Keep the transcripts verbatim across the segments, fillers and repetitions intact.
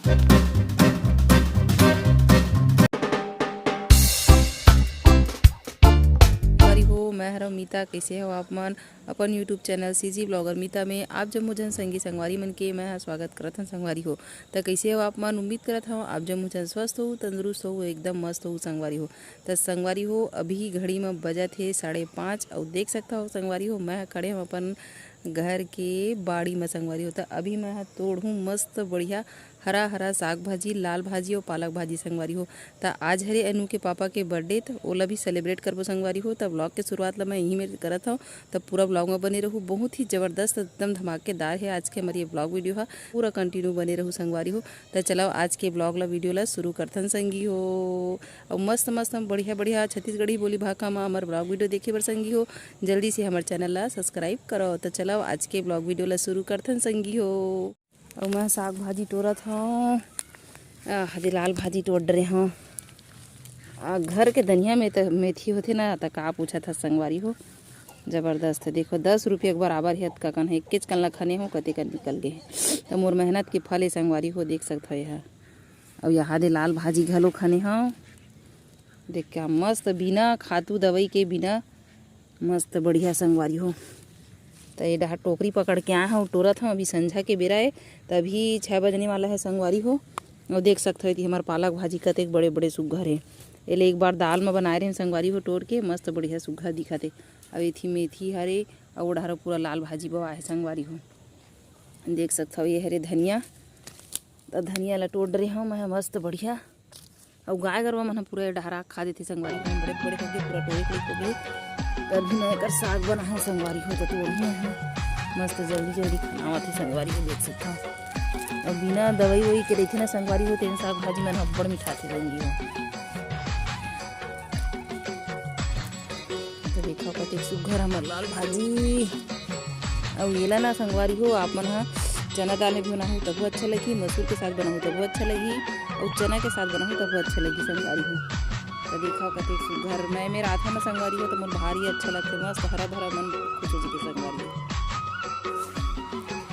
संगवारी हो, मैं हरव मीता। कइसे हव आप मन? अपन YouTube चैनल सीजी ब्लॉगर मीता में आप जम्मो झन संगी संगवारी मन के मैं ह स्वागत करत हन संगवारी हो। त कइसे हव आप मन? उम्मीद करत हव आप जम्मो झन स्वस्थ हो, तंदुरुस्त हो, एकदम मस्त हो संगवारी हो। त संगवारी हो, अभी घड़ी म बजत हे साढ़े पाँच, अउ देख सकत हव संगवारी हो, मैं ह खड़े हव अपन घर के बाड़ी म संगवारी हो। त अभी मैं ह तोड़हूँ मस्त बढ़िया हरा हरा साग भाजी, लाल भाजी अउ पालक भाजी संगवारी हो। त आज हरे अनु के पापा के बर्थडे, त ओला भी सेलिब्रेट करबो संगवारी हो। त व्लॉग के शुरुआत ला मैं यहीं में करत हव, त पूरा व्लॉग में बने रहू। बहुत ही जबरदस्त, एकदम धमाकेदार है आज के हमारी ये व्लॉग वीडियो हा। पूरा कंटिन्यू बने रहू संगवारी हो। त चलो आज के व्लॉग ला, वीडियो ला शुरू करथन संगी हो। अउ मस्त मस्त हम बढ़िया बढ़िया छत्तीसगढ़ी बोली भाखा मा हमर व्लॉग वीडियो देखे बर संगी हो, जल्दी से हमर चैनल ला सब्सक्राइब करो। त चलो आज के व्लॉग वीडियो ला शुरू करथन संगी हो। अउ मैं साग भाजी टोरत हव। आह, दे लाल भाजी टोर डरे हव। आ, घर के धनिया में त मेथी होथे ना, त का पूछत हस संगवारी हो, जबरदस्त। देखो, दस रुपया के बराबर हे, अतका कन हे, एकेच कन ला खने हव, कते कन निकल गे हे। त मोर मेहनत के फल हे संगवारी हो, देख सकत हव एहा। अउ यहाँ दे लाल भाजी घलो खने हव। देख क्या मस्त, बिना खातू दवाई के, बिना मस्त बढ़िया संगवारी हो। त ये डहर टोकरी पकड़ के आए हव, टोरत हव। अभी संझा के बेरा ए, त अभी छः बजने वाला है संगवारी हो। अउ देख सकत हव, एती हमर पालक भाजी कतेक बड़े बड़े सुग्घर हे। एले एक बार दाल म बनाए रहेन संगवारी हो, टोर के मस्त बढ़िया सुग्घर दिखत हे। अउ एथी मेथी हरे, अउ ओ डहर पूरा लाल भाजी बोआ हे संगवारी हो। देख सकत हव, ये हरे धनिया, त धनिया ला टोर डरे हव मैं मस्त बढ़िया। अउ गाय गरवा मन ह पूरा डहरा खा देथे संगवारी हो, बड़े बड़े होगे, पूरा टोरे टोरे होगे। तभी मैं एकर साग बनाहूँ संगवारी हो, त तोड़ही है मस्त जल्दी जल्दी खाना आवत हे संगवारी हो, देख सकथव। अउ बिना दवाई ववाई के रहिथे ना संगवारी हो, तेन साग भाजी मन ह अब्बड़ मिठाथे संगी हो। त देखव कतेक सुग्घर हमर लाल भाजी। अउ एला ना संगवारी हो, आप मन ह चना दाल में भी बनाहू तभो अच्छा लगही, मसूर के साग बनाहू तभो अच्छा लगही, अउ चना के साग बनाहू तभो अच्छा लगही संगवारी हो। त देखव कतेक सुग्घर मैं मेर आथा ना संगवारी हो, त मोर भारी अच्छा लगथे, मस्त हरा भरा मन खुश हो जथे संगवारी हो।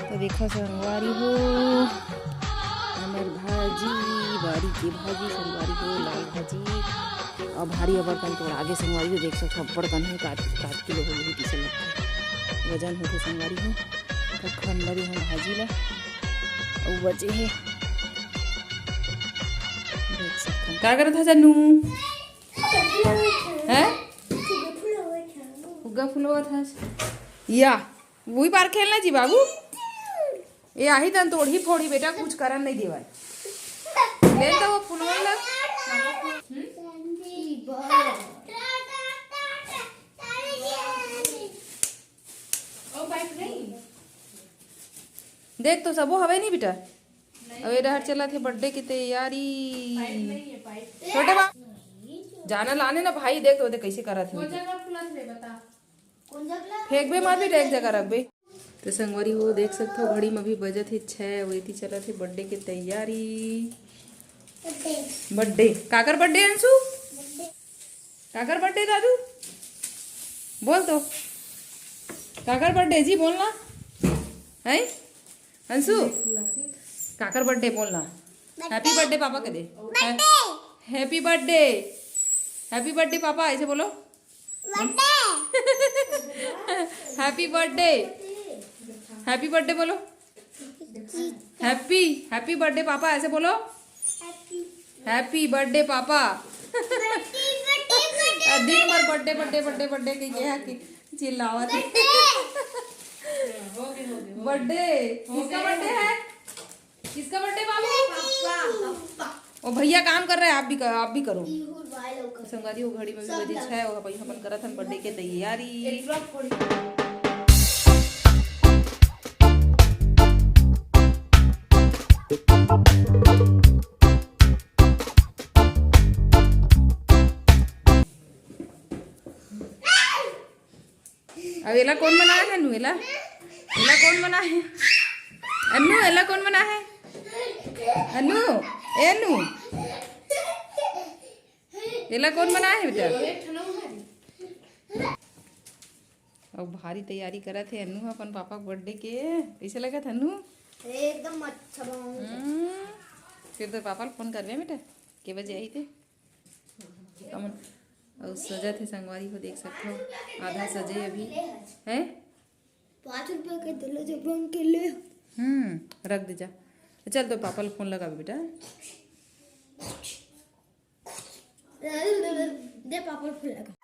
त देखव संगवारी हो, हमर भाजी, बाड़ी के भाजी संगवारी हो, लाल भाजी। अउ भारी अब्बड़ कन तोड़ा गे संगवारी हो, देख सकथव, अब्बड़ कन हे, आध, आध किलो होही तइसे लगथे, वजन होथे संगवारी हो। त खन डरे हन भाजी ला, अउ बचे हे, देख सकथव। का करत हस अन्नू? हैं? फुग्गा फुलवत हस? या, वही पार खेलना जी बाबू। ए आही तन तोड़ही फोड़ही बेटा, कुछ करन नहीं देवय। ले तो वो फुलवन ला। हम्म? देख तो सबो हवे नहीं बेटा। अब ये डहर चलत हे बर्थडे की तैयारी। छोटे बा, जाना लाने ना भाई, देख तो देख कैसे करत हे। फेंकबे मत बेटा, एक जगह रखबे। तो संगवारी हो, देख सकथव, घड़ी में अभी बजत हे छः, अउ एती चलत हे बर्थडे के तैयारी। बर्थडे। काकर बर्थडे, अंशु? काकर बर्थडे दादू? बोल तो, काकर बर्थडे जी, बोल ना। हैं अंशु, काकर बर्थडे, बोल ना। हैप्पी बर्थडे पापा के दे। Happy birthday, happy birthday papa, ऐसे बोलो। हैप्पी बर्थडे, हैप्पी बर्थडे बोलो। हैप्पी, हैप्पी बर्थडे पापा, ऐसे बोलो। Happy birthday papa. दिन भर बर्थडे बर्थडे बर्थडे बर्थडे के, के, के चिल्लावत हे। बर्थडे, किसका बर्थडे है? किसका बर्थडे बाबू? Papa, papa. ओ भैया काम कर रहे हैं, आप भी कर, आप भी करो। संगवारी हो, घड़ी में भी बजे छः हो, अपन करत हन बर्थडे के तैयारी। अब एला कौन बनाए है नु? एला, एला कौन बनाए है? अन्नू, एला कौन बनाए है? अन्नू, ए अन्नू, एला कौन बनाए है बेटा? अब भारी तैयारी करत हे अन्नू ह अपन पापा के बर्थडे के। कैसे लगत हे अन्नू? एकदम अच्छा बा। हम्म। फिर तो पापा ल फोन करबे बेटा, के बजे आही ते? कमन अउ सजत हे संगवारी हो, देख सकथव, आधा सजे अभी। हैं? पाँच रुपया के दिलो जबरन के ले। हम्म, रख दे जा। चल, तो पापा ल फोन लगाबे बेटा। दे पापा ल फोन लगा।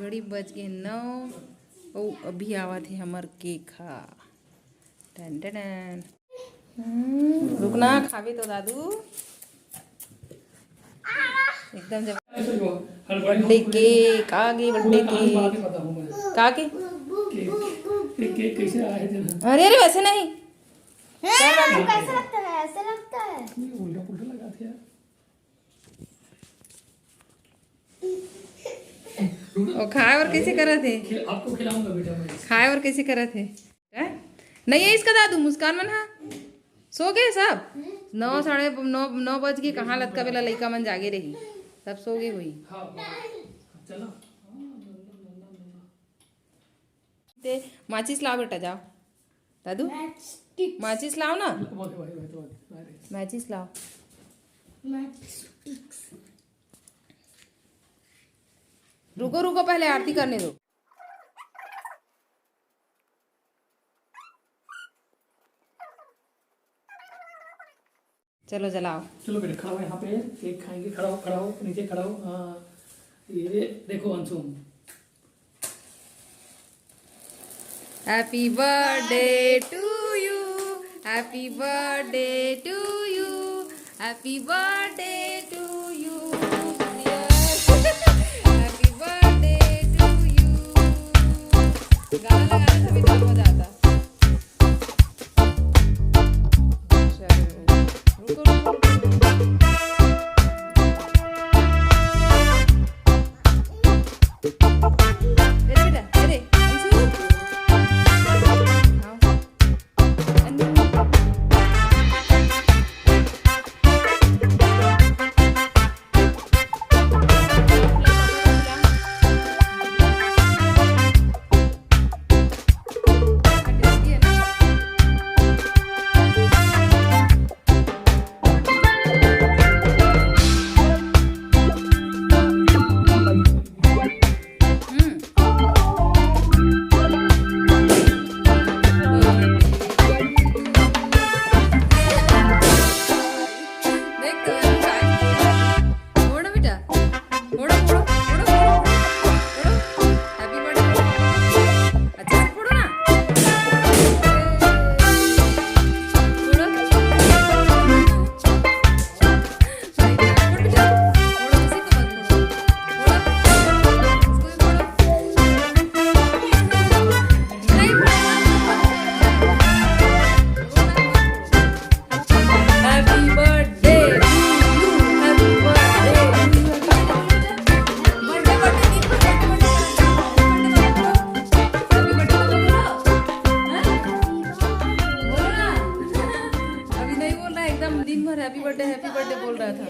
घड़ी बज गे नौ। ओ, अभी आवत हे हमर केक हा। Ton ton ton. हम्म, रुकना, खाबे तो दादू। एकदम जब बर्थडे केक आ गे, बर्थडे केक। का के? केक, केक कैसे आए थे ना? अरे, अरे, वैसे नहीं। हैं? कैसे लगता है? ऐसे लगता है। ये उल्टा पुल्टा लगा दिया। वो खाए और कैसे करत हे? खिल-, आपको खिलाऊंगा बेटा मैं। खाए और कैसे करत हे? हैं? नहीं है इसका दादू, मुस्कान मन हा। सो गए सब? नौ, साढ़े नौ, नौ बज के, कहाँ लतका बेला लइका मन जागे रही, सब सो गए हुई। हाँ, हाँ। चलो। ते माचिस लाओ बेटा, जाओ। दादू, माचिस लाओ ना। माचिस लाओ। रुको, रुको, पहले आरती करने दो। चलो, जलाओ। चलो बेटा, खड़ा हो यहाँ पे, केक खाएंगे। खड़ा हो, खड़ा हो, नीचे खड़ा हो। हाँ, ये देखो अंशु। Happy birthday to you, happy birthday to you, happy birthday to you, dear। Happy birthday to you। गाना लगाना था, भी तो मजा आता। चलो, रुको, रुको, रुको। अरे बेटा, अरे, अंशु। आओ। अन्नू। देख तो, ओढ़ो बेटा, ओढ़ो, ओढ़ो, ओढ़ो, ओढ़ो, ओढ़ो। Happy birthday। अच्छा से फोड़ो ना। फोड़ो। अभी नहीं बोल रहा, एकदम दिन भर happy birthday, happy birthday बोल रहा था।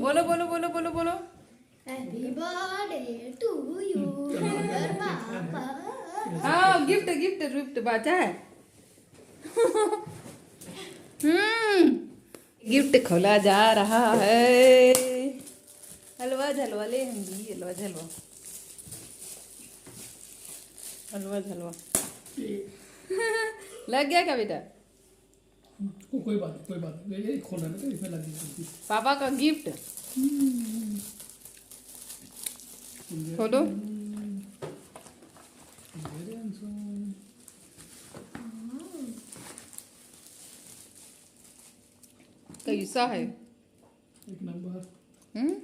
बोलो, बोलो, बोलो, बोलो, बोलो। Happy birthday to you, dear papa. हाँ, gift, gift, gift बांटा है। हम्म, gift खोला जा रहा है। हलवा झलवा ले हम भी, हलवा झलवा। हलवा झलवा। लग गया क्या बेटा? को-, कोई बात नहीं, कोई बात नहीं। ये, ये खोलना है ना, तो इसमें लग जाएगी। पापा का gift। हम्म। खोलो। हम्म। कैसा है? एक नंबर। हम्म?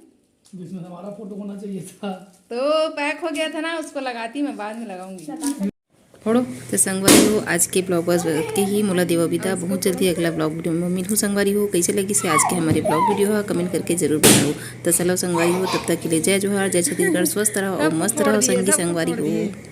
जिसमें हमारा फोटो होना चाहिए था। तो pack हो गया था ना, उसको लगाती मैं, बाद में लगाऊंगी। फोड़ो। तो संगवारी हो, आज के vlog बस अतके ही। मोला देवा बिदा, बहुत जल्दी अगला vlog video में मिलहूँ। संगवारी हो, कैसे लगिस हे आज के हमर vlog video हा, comment करके जरूर बताओ। तो चलो संगवारी हो, तब तक के लिए जय जोहार, जय छत्तीसगढ़, स्वस्थ रहो और मस्त रहो संगी संगवारी हो।